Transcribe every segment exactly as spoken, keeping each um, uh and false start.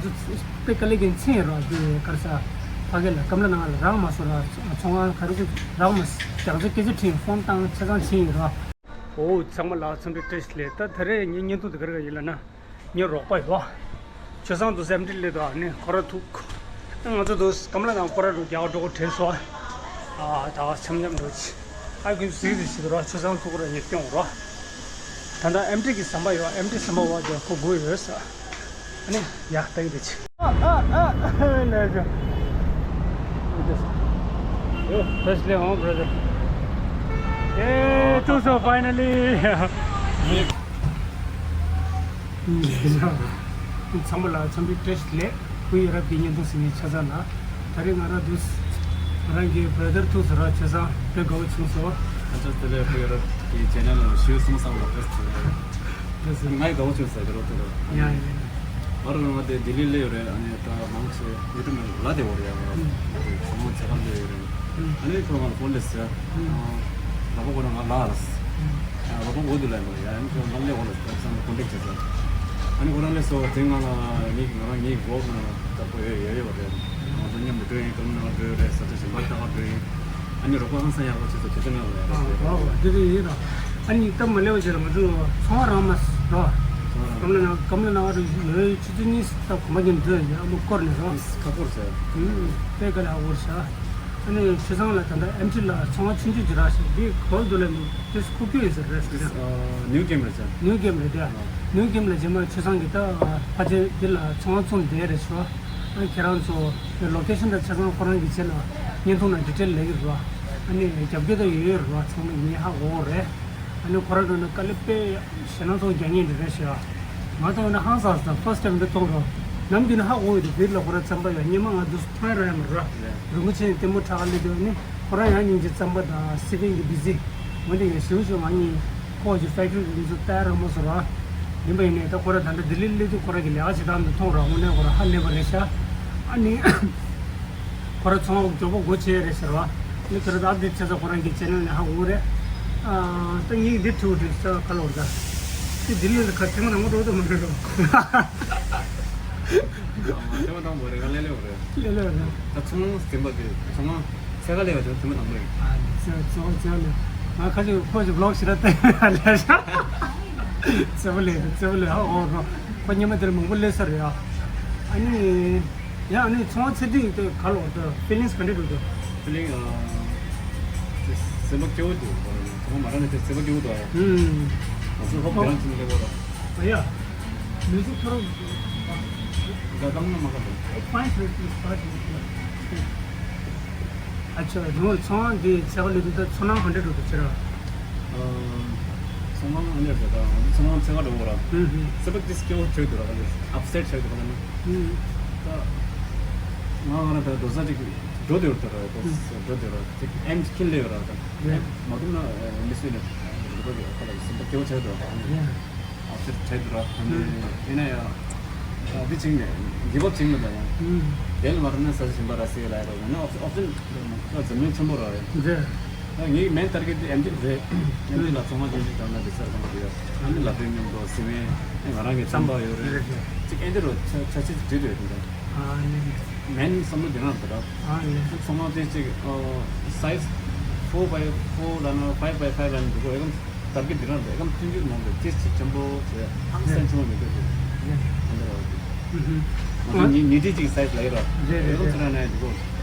དཔེ་དཀའ་ལས་ཀྱི་མཚན་ཡིན་རོགས་དེ་གར་ས་ཕ་གི་ལ་ཀམ་ལ་ནང་ལ་རག་མ་སོང་ར། ཚོང་ཁང་ག་རེ་གི་རག་མ་རྒྱག་ཚེ་སྐད་ཆ་དྲིས་ཕོན་བཏང་ཆ་ཚང་ཕྱིན་ཡིན་རོགས། ཨོ་ཚང་མ་ལ་འཚམས་འདྲི་བཀྲ་ཤིས་བདེ་ལེགས། ད་ད་རེས་ངའི་བརྙན་ཐུང་དེ་ག་རེ་ག་ཡིན་ལབ་ན། ངའི་རོགས་པ་ཡོད། ཆོས་བཟང་དུ་སེམས་ཁྲལ་སླེབས་དང་ནི་ཁོ་ར་ཐུག་ང་ཚོ་དུ་ཀམ་ལ་ནང་ཁོ་ར་རུ་རྒྱག་འགྲོ་གོ་དྲན་སོ། ཨ་ད་འཆམ་འཆམ་འགྲོ་ཅི། ཨ་ཀུན་སིག་རེད་ཞིག་རོ། ཆོས་བཟང་ཐུག་ར་ཡེ་སྐྱོང་རོ། ད་ལྟ་ཨེམ་ཊི་གི་ཟམ་པ་ཡོད། ཨེམ་ཊི་ཟམ་པ་བ་ཀྱང་ཁོ་དགོས་ཡོད་ས། ཨ་ནི་ཡ་ལྟ་གི་རེད་ཅི། ཨ་ཨ་ཨ་ཨ་ལེ་ཇོ། First lay home, brother. Hey, two so finally. ཚང་མ་ལ་འཚམས་འདྲི་བཀྲ་ཤིས་བདེ་ལེགས། སྐུ་ཡི་རབ་ཀྱི་བརྙན་ཐུང་ཟིན་ནས་ཆ་ཚང་ལ། ད་རེས་ང་རང་འདུག་ང་རང་གི་བྷ་ར་དར་ཐུག་ཟེར་བ་ཆ་ཚང་དཔེ་དགའ་བོ་བྱུང་སོང་། ཨ་ཅག་དེ་ལས་སྐུ་ཡི་རབ་ཀྱི་ཆེ་ནལ་ལ་ཞུ་གསུང་བསམ་ལ་ཕེབས་ཐུབ་ལ། ང་ཡི་དགའ་བོ་བྱུང་ཟེར་གི་རོ་ཐུག་རོ། ཡ་ཡ། ཨ་རོ་ང་དེ་ལྡི་ལི་སླེབས་ཡོད་རེད། ཨ་ནི་ད་མང་ཆེ་ཡུ་ཊུབ་ནང་ལ་དེ་འོ་རེད་ཡ། ང་ཚོ་མོ་ཚེ་ཁ་སླེབས་ཡོད་རེད། ཨ་ནི་ཁོ་ང་ལ་ཕོན་སླེབས་ཟེར། ལ་ཕོ་ཁོ་རང་ང་ལ་ལ་ཟེར། ལ་ཕོ་འོ་དུ་ལ་ཡིན་པ་རེད་ཡ། ཨ་ནི་ཁོ་ང་སླེབས་འོ་ལ་ཟེར་ས་ང་ཀོན་ཊེག་བྱས་ཟེར། ཨ་ནི་ཁོ་རང་སླེབས་སོ་དེ་ང་ལ་ངའི་ང་རང་ངའི་ཝོག་ནང་ལ་ད་ཁོ་ཡོད་ཡོད་ཡོད་རེད། ང་ཚོ་མཉམ་དུ་འགྲོ་ཡིན། ཀམ་ནང་འགྲོ་ཡོད་རེད། ས་ཆ་གཞན་པ་ལྟ་ག་འགྲོ་ཡིན། ཨ་ནི་རོགས་པ་ཧང་སང་ཡག་པོ་བྱེད་ཐུབ་བྱེད་ཐུབ་ན་རེད། ཨ་ཨ་ཨ་འདི་འདྲ་ཡིན་ར། ཨ་ནི་སྟབས་མ་ལེགས་པ་བྱས་ལ་ང་ཚོ་ཚོང་བ་རང་མ་ར། ཚོང་བ་རང་ཀམ་ལ་ནང་ཀམ་ལ་ནང་རུ་ལོའི་ཆུ་ཚོད་གཉིས་སྟབས་གོམ་པ་གྱོན་འདོད་ཡ་མོ་སྐོར་ནས་ར། ཁ་སྐོར་བྱས། ཨུམ་དཔེ་དཀའ་ལས་ཧ་གོ་ར་ཤག་ཨ་ནི་ཆུ་ཚང་ལ་ད་ལྟ་ཨེམ་ཊི་ལ་ཚོང་བ་ཆུང་ཆུང་ཅིག་རག་ཤག་འདི་གོལ་དུ་ལ་འདུག་དེ་སྐུ་སྐྱོ་ཡིན་ཟེར་རེད་ཟེར། ནིའུ་ཀེམ་རེད་ཟེར། ནིའུ་ཀེམ་རེད་དེ། ནིའུ་ཀེམ་ལ་རྗེས་མ་ཆུ་ཚང་གི་ད་ཕ་ཆེ་འདི་ལ་ཚོང་བ་ཚོང་བསྡད་རེད་ཤག་ཨ་ཁྱེད་རང་ཚོ་ལོ་ཀེ་ཤན་དང་ཆ་ཚང་ཁོ་རང་གི་ཆེད་ལ་བརྙན་ཐུང་ནང་ཌི་ཊེལ་ལས་ཀྱི་རེད་བ། ཨ་ནི་རྒྱབ་སྐྱོར་དང་ཡོད་ཡོད་རེད་བ། ཚང་མ་ངས་ཧ་གོ་རེད། ཨ་ནི་ཁོ་རང་ཚོ་ནི་དཀའ་ལས་དཔེ་ཞེ་ན་ཚོང་རྒྱག་མཁན་འདི་རེད་ཤག་ང་ཚོ་ནི་ཧང་སངས་སོང་། ཕར་སི་ཊའིམ་འདི་མཐོང་རོགས། ནམ་རྒྱུན་ནི་ཧ་གོ་ཡོད་དེ་བིར་ལ་ཁོ་རང་རྩམ་པ་ཡོད། སྙེ་མ་ང་འདུག་ཐོན་ར་ཡ་མ་ར། རིན་པོ་ཆེ་ནི་ལྟད་མོ་ཁྲ་ག་ལི་དེ་ནི་ཁོ་རང་ཡང་སྙིང་རྗེ། རྩམ་པ་དང་སི་པན་གྱི་བི་ཛི། འོན་ཏེ་ཡང་ཞིའུ་ཞིའུ་ང་གཉིས་ཁོ་གི་ཕེག་ཊི་རི་འདི་ཚོ་ལྟ་རག་མ་སོང་ར། ཡིན་པ་ཡིན་ནའི་ད་ཁོ་ར་ད་ལྟ་ལྡི་ལི་སླེབས་དུས་ཁོ་ར་གི་ལས་ཀ་བྱེད་སྟངས་འདི་མཐོང་ར། དངོས་གནས་ཁོ་ར་ཧ་ལས་པ་རེད་ཤག་ཨ་ནི་ཁོ་ར་ཚོང་མགྱོགས་པོ་སྒོ་ཕྱེ་རེད་ཟེར་བ། ཨ་ནི་ཁོ་ར་ད་ཨབ་ཌེཊ་བྱས་ཙང་ཁོ་རང་གི་ཆེ་ནལ་ནས་ཧ་གོ་རེད། ཨ་ད་ངས་འདི་ཐུག་འདྲི་ས་ག་ལ་བར་ད། དེ་ལྡི་ལི་ལ་ཁ་ཐེངས་མ་དང་པོ་འགྲོ་དུ་མ་འགྲོ་རོགས། ཐེངས་མ་དང་པོ་རེད། ང་ལས་ལས་བ་རེད། ལས་ལས་བ་རེད། ད་ཚོང་ཟིན་པ་དེ་ཚོང་ཚད་ག་ལས་བ་དེ་ཐེངས་མ་དང་པོ་རེད། ཨ་ནི་ཚེ་ཚེ་ཚེ་ལས་ང་ཁ་ཅིག་ཁོ་ཅིག་བི་ལོག་ཞིག་ར་ལྟ་ལས་ཤག་ཚེ་བ་ལས་ཚེ་བ་ལས་ཧ་འོ་རོ། ཁོ་ཉི་མ་དེར་མང་པོ་སླེབས་ས་རེད་ཨ། ཨ་ནི་ཡ་ཨ་ནི་ཚོང་ཚད་ཐིག་དེ་ག་ལོ་ད་ཕི་ལིང་སི་ག་འདྲ་འདུག་ད། ཕི་ལིང་ཨ་སེམས་པ་སྐྱོ་བོ་འདུག་ཁོ་རང་ཚོང་མ་རང་ནས་དེ་སེམས་པ་སྐྱོ་བོ་འདུག་ཨ། ཧུམ། ང་ཚོ་ཧོབ་ཨོ། དེ་རང་ཚོ་ནས་སླེབས་པ་ར། ཨ་ཡ། མི་ཚོ་ཁོ་རང་ད་གང་ན་མ་ག་འདུག་ཨེ་ཕའིན་ཕི་ལིང་སི་ཕ་ལིང་སི། ཨ་ཅག་རི་མོ་ཚོང་འདི་ཚད་ག་ལས་དུས་ད་ཚོར་སྣང་ག་འདྲ་འགྲོ་འདུག་ཁྱེད་རང་། ཚོར་སྣང་ཨ་ནེ་རེད་ད། ཚོར་སྣང་ཚད་ག་འགྲོ་གོ་ར། ཧུམ་ཧུམ། སེམས་པ་ཏིས་སྐྱོ་བོ་ཆགས་འདུག་ར། ག་ལས་ཨབ་སེཊ་ཆགས་འདུག་ག་ལ་ནི། ཧུམ། ད་ང་ང་རང་ད་རྡོ་ས་ཅིག་འགྲོ་འདོད་ད་ར། ཧུམ། འགྲོ་འདོད་ར་ཅིག་ཨེམ་ཅིག་ཁྱིན་ལེ་ཡོད་ར་ད། ཧུམ། མ་འགྲོ་ན་མི་སུས་ནས་འགྲོ་ག་ལ་སེམས་པ་སྐྱོ་བོ་ཆགས་འདུག་ར། ཧུམ། ཨབ་སེཊ་བྱས་འདུག་ར། ཨ་ནི་ཡིན་ན་ཡང་འདི་བྱིངས་ནས་འགྱིབ་བ་བྱིངས་ནས་ད་ཡང་དེ་ལ་མ་རེད་ན་ས་ཆ་གཞན་པ་ར་སེ་ལ་ཡ་རོགས་ན་ཨོབ་ཨོབ་ཤན་འཛམ་གླིང་ཆེན་པོ་ར་ཡ། ད་ངའི་མེན་ཊར་གེཊ་དེ་ཨེམ་ཊི་རེད། ཨེམ་ཊི་ལ་ཚོང་མ་ཅན་ཅིག་དང་ན་འདི་སར་གང་གི་ཡ། ཨ་ནི་ལ་དོན་མཉམ་དུ་སི་མེན་ང་རང་གི་རྩམ་པ་ཡོད་རེད། ཅིག་ཨེ་འདི་རོ་ཆ་ཆ་ཆེ་ཅིག་བྲིས་རེད་དེ་འདྲ། མེན་བསམ་བློ་དེ་རང་དེ་ར། ཚོང་མ་དེ་ཅིག་སའི་ཛི་four by four ལ་ན་five by five ལ་ན་འདུག་གོ་ཨེ་གམ། དར་གྱི་འདི་རང་རེད། ཨེ་གམ་ཐུན་འགྱུར་མང་པོ་ཏིས་ཅིག་ཆེན་པོ་བྱས་ཧང་སང་ཆུང་བ་མི་འདུག་གོ། ཨེ་འདི་ར་བ་གི། ང་ཚོ་ཉི་ཉི་ཁྲི་གཅིག་སའི་ཛི་ལ་ཡོད་ར། རེད་རེད་ཨེ་གམ་རེད། ཚོ་ར་ན་ཡ་འདུག་གོ།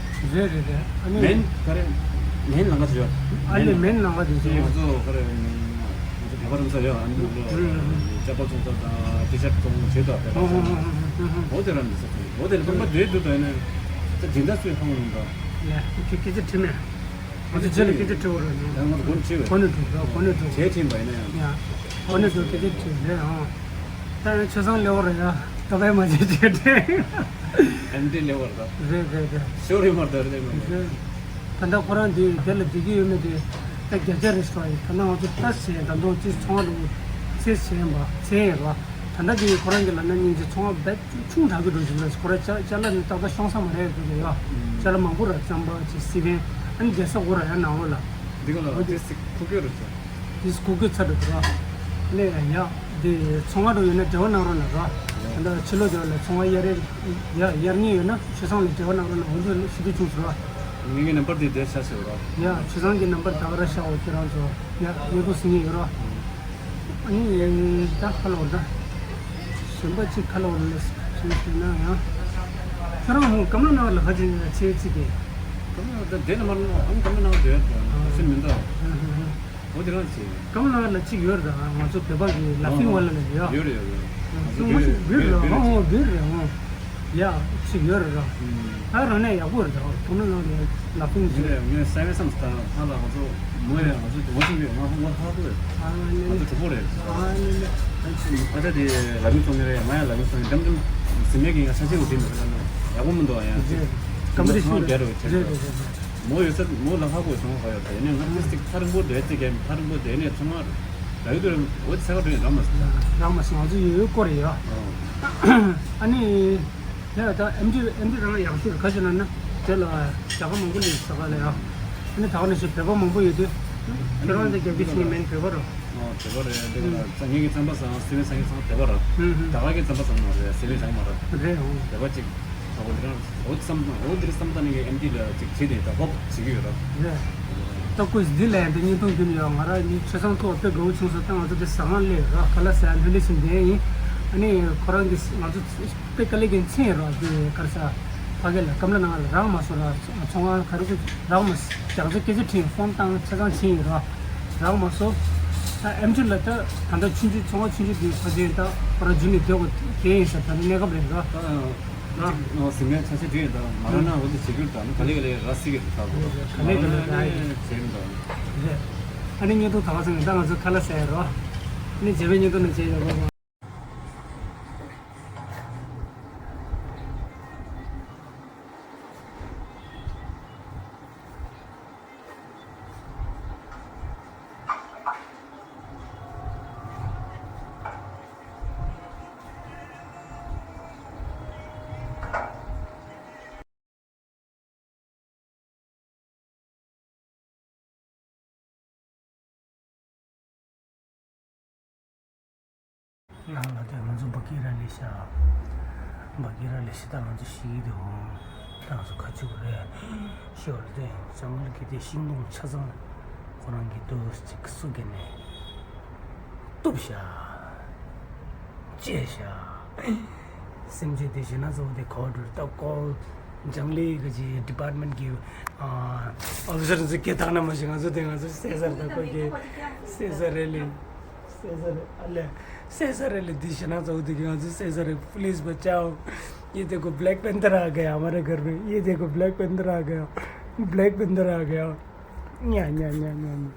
རེད་རེད་རེད། ཨ་ནི་མེན་ག་རེ། མེན་ལང་ཀ་ཚོ་ཡོད། ཨ་ནི་མེན་ལང་ཀ་དེ་ཚོ་ང་ཚོ་ག་རེ། ང་ཚོ་བོད་པ་རང་ཚོ་ཡོད། ཨ་ནི་ལོ་ཅ་པ་ཚོང་ཚོ་དང་ཊི་ཤར་ཚོང་བྱེད་དོ་བོད་པ་ཚོ། འོ་དེ་ར་མི་ཚོ་ཚོང་འོ་དེ་ལ་སྟོང་པ་དེ་འདུག་ད་ཡིན་ན་ད་དེ་འདྲ་ཚོའི་ཧང་ལུང་ད། ཡ་ཁྱེད་ཁྱེད་ཚོ་ཁྲིད་མེད། ང་ཚོ་རྗེས་ལ་སྐད་ཆ་དྲི་བ་རེད། ཡང་ང་ཚོ་སྒོ་ནས་ཁྲིད་པས། གོ་ནས་འགྲོ་ར་གོ་ནས་འགྲོ། བྱས་ཁྲིད་པ་ཡིན་ན་ཡང་། ཡ། གོ་ནས་འགྲོ་སྐད་ཆ་དྲི་རེད་ཨང་། ད་ཡང་ཆོས་བཟང་ལེའོ་རེད་ཡ། ད་བས་མ་བྱས་བྱས་དྲན། ཨེམ་ཌི་ལེའོ་རེད། རེད་རེད་རེད། ཤོ་རི་མར་ད་རེད་མ་རེད། རེད། ད་ལྟ་ཁོ་རང་འདི་དེ་ལ་བསྡད་ཀྱི་ཡོད་མེད་དེ་ད་བརྒྱ་ཆ་རེད་ཤག་ཡིན། ད་ལྟ་ང་ཚོ་ལྟ་བྱས་ད་དུང་ཅི་ཚོང་བ་ལ་ཚེ་བྱས་ཡིན་པ་ཚེ་ཡིན་ར། ད་ལྟ་དེ་ཁོ་རང་གི་ལབ་ན་སྙིང་རྗེ་ཚོང་བ་རྦད་ཆུང་དྲགས་ཀྱི་འགྲོ་བཞིན་རེད། ཁོ་ར་ཅ་ཅ་ལག་ནི་ཏག་ཏག་ཤོང་ས་མ་རེད་འདུག་ཡ། ཅ་ལག་མང་པོ་ར་རྩམ་པ་ཅིག་སི་པན་ཨ་ནི་རྒྱལ་ས་སྒོ་ར་ཡ་ནང་ལོགས་ལ། འདི་ག་ལ་འོ་དེ་ཏེ་སི་ཁུག་ཀྱོ་རེད་ཅོ། ཏེ་སི་ཁུག་ཀྱོ་ཚ་འགྲོ་འདུག་ར། ལས་ཡ་དེ་ཚོང་བ་འགྲོ་ཡོད་ན་འབྲེལ་བ་གནང་རོགས་གནང་ར། ད་ཕྱི་ལོགས་དེ་ལ་ཚོང་བ་གཡར་རེ་ཡ་གཡར་ཉེན་ཡོད་ན་ཆོས་ཚང་ལ་འབྲེལ་བ་གནང་རོགས་གནང་། འོ་འདི་ཞུ་རྒྱུ་བྱུང་ཟེར་བ། ངེད་ཀྱི་ནམ་བར་དེ་བསྡད་ཤག་ཟེར་བ། ཡ་ཆོས་ཚང་གི་ནམ་བར་ད་ག་རང་ཤག་འོ་ཁྱེད་རང་ཚོ་ཡ་གཡར་དགོས་ཟེར་ཉེན་ཡོད་རོགས། ཨ་ནི་ད་ཁ་ལོ་ད་གཞན་པ་གཅིག་ཁ་ལོ་ལ་ཞུ་ཞུས་ན་ཡང་ཁྱོད་རང་ཧོ་ཀམ་ལ་ནང་ལ་ཁ་ཅིག་ཆེ་གཅིག་གི། ཀམ་ལ་ད་དེ་ལ་མ་ལ་ཨང་ཀམ་ལ་ནང་དེ་ཡོད་ཤེས་མི་འདུག་འོ་དེ་རང་བྱེད། ཀམ་ལ་ལ་གཅིག་ཡོད་རེད། ང་ཚོ་བོད་པ་གི་ལ་ཕིང་ཝ་ལ་ལ་ཡོད། ཡོད་རེད་ཡོད་རེད། ང་ཚོ་ང་ཚོ་ཚོ་བོད་རེད། ཨོ་བོད་རེད། ཨོ་ཡ་གཅིག་ཡོད་རེད་ར། ད་རང་ནས་ཡག་པོ་རེད། ཀམ་ལ་ལ་ལ་ཕིང་ངས་ངས་ས་ཡ་བསམ་སྟངས་ཧ་ལ་ང་ཚོ་མོ་ཡ་ང་ཚོ་ངོ་ཤེས་ཡོད། ང་ང་ཧ་གོ་རེད། ང་ཚོ་གྲོགས་པོ་རེད། ཨ་ད་དེ་ལ་ཕིང་ཚོ་ནི་རེད། ང་ཡ་ལ་ཕིང་ཚོ་ནི་འགྲམ་འགྲམ་ཟིན་མེད་ཀྱི་ང་ཆ་ཆེ་བོ་དེ་མེད་པ་ལ་ཡག་པོ་མི་འདུག་ཡ་ཅིག་ཀམ་པི་ཊི་ཤན་རྒྱག་རོགས་བྱས། མོ་ཡོད་ཚད་མོ་ལ་ཧ་གོ་ཡོད་ཚང་མ་ག་ཡོད་ད། ཡིན་ནའི་ང་ཏིས་ཏིག་ཐག་རིང་པོ་འདྲ་ཙིག་གེ་ཐག་རིང་པོ་དེ་ནས་ཚང་མ་ར་ཡོད་དུ་འོ་ཚ་ག་འགྲོ་ཡིན་རག་མ་སོང་། རག་མ་སོང་། ང་ཚོ་ཡོད་ཡོད་སྐོར་ཡོད། ཨ་ནི་ཡ་ད་ཨེམ་ཌི་ཨེམ་ཌི་རང་ཡག་ཤོས་ག་ཞིག་ལ་ན་དེ་ལ་རྒྱ་གར་མང་པོ་ལས་ས་ག་ལ་ཡ། ཨ་ནི་ད་ག་ནས་ཞིག་བོད་པ་མང་པོ་ཡོད་དུས་ཁྱོད་རང་དེ་རྒྱབ་ཀྱི་ཤིང་མེན་བོད་པ་ར། ཨོ་དེ་པ་རེད། འདི་ལ་ངེད་ཀྱི་རྩམ་པ་ཟ་སི་པན་ཟ་མཁན་ཚང་དེ་པ་ར། ད་ག་གི་རྩམ་པ་ཟ་མ་རེད། སི་པན་ཟ་མ་ར། རེད་འོང་། དེ་པ་ཅིག་ཨོ་འདི་རང་འོ་འདིར་བསམ་བཏང་འོ་འདིར་བསམ་བཏང་ནས་ཀྱི་ཨེམ་ཌི་ལ་ཅིག་བྱེད་དེ་ད་ཧོབ་བྱེད་ཀྱི་ཡོད་ར། རེད། ད་ཀོས་འདི་ལ་ཡང་འདི་བརྙན་ཐུང་བརྒྱུད་ནས་ཡོད། ང་རང་ནི་ཆོས་ཚང་ཐོག་དཔེ་དགའ་བོ་བྱུང་སོང་། ད་ང་ཚོ་འདི་ཟ་ཁང་སླེབས་ར་ཁ་ལག་ཟ་ཡ་ལྷོད་ལྷོད་བྱུང་བསྡད་ཡིན། ཨ་ནི་ཁོ་རང་གིས་ང་ཚོ་དཔེ་དཀའ་ལས་ཀྱི་མཚན་ར་དེ་གར་ས་ཕ་གི་ལ་ཀམ་ལ་ནང་ལ་རག་མ་སོང་ར། ཚོང་ཁང་ག་རེ་རག་མ་སོང་། རྒྱག་རྩེ་སྐད་ཆ་དྲིས་ཕོན་བཏང་ཆ་ཚང་ཕྱིན་ཡོད་ར། རག་མ་སོང་། ཨ་ཨེམ་ཆུ་ལ་ད་ད་ལྟ་ཆུང་ཆུང་ཚོང་ཁང་ཆུང་ཆུང་དེ་ཕ་ཆེན་ད་ཁོ་རང་འཇུ་ནས་སྡོད་དགོས་དེ་ཡིན་ས། ད་ནི་གནས་སྐབས་རེད་ར། ཨ་ཨ་ཅིག་ཨོ་ཟིན་མཁན་ཆ་ཆེ་དྲིས་ཡོད་ད་མ་ར་ན་འོ་དེ་བྱེད་རྒྱུར་ད་ནི་ག་ལེ་ག་ལེ་ར་སི་གི་ད་གོ་ག་ལེ་ག་ལེ་ར་ཡི་བྱེད་རྒྱུ་ད། རེད། ཨ་ནི་བརྙན་ཐུང་ད་ག་ཚང་གི་ད་ང་ཚོ་ཁ་ལག་ཟ་ཡ་རོ། ཨ་ནི་རྗེས་པའི་བརྙན་ཐུང་ནང་མཇལ་ཡོང་གོ། ནང་ལ་དེ་ང་ཚོ་སྦ་ཀི་ར་ལས་ཤག་སྦ་ཀི་ར་ལས་ཤག་ད་ང་ཚོ་ཤི་གི་འདུག་ད་ང་ཚོ་ཁ་ཆུ་རེད་ཤོར་ཏེ་ཇང་གལ་གྱི་དེ་ཤིང་སྡོང་ཆ་ཚང་ཁོ་རང་གི་དུ་ཅིག་སུ་གི་ནས་གཏུབ་ཤག་བཅད་ཤག་སེམས་ཅན་དེ་ཞེ་ན་ཚ་བོ་དེ་གོ་འགྲོ་ད་ཀོ་ལ་ཇང་གལ་གྱི་ཌི་པཊ་མེན་ཊི་གི་ཨ་ཨོ་ཕི་སར་ཚོ་སྐད་བཏང་ན་མ་ཤེས། ང་ཚོ་དེ་ང་ཚོ་བསད་ས་རེད། ད་ཁོ་གི་བསད་ས་རེད་ལེ། བསད་ས་རེད་ཨ་ལེ། བསད་ས་རེད་ལེ། འདི་ཞེ་ན་ཚ་བོ་དེ་གི་ང་ཚོ་བསད་ས་རེད། पुलिस बचाओ। ये देखो black panther आ गया हमारे घर में। ये देखो ब्लैक पैंथर आ गया। ब्लैक पैंथर आ गया। न्या न्या न्या न्या न्या।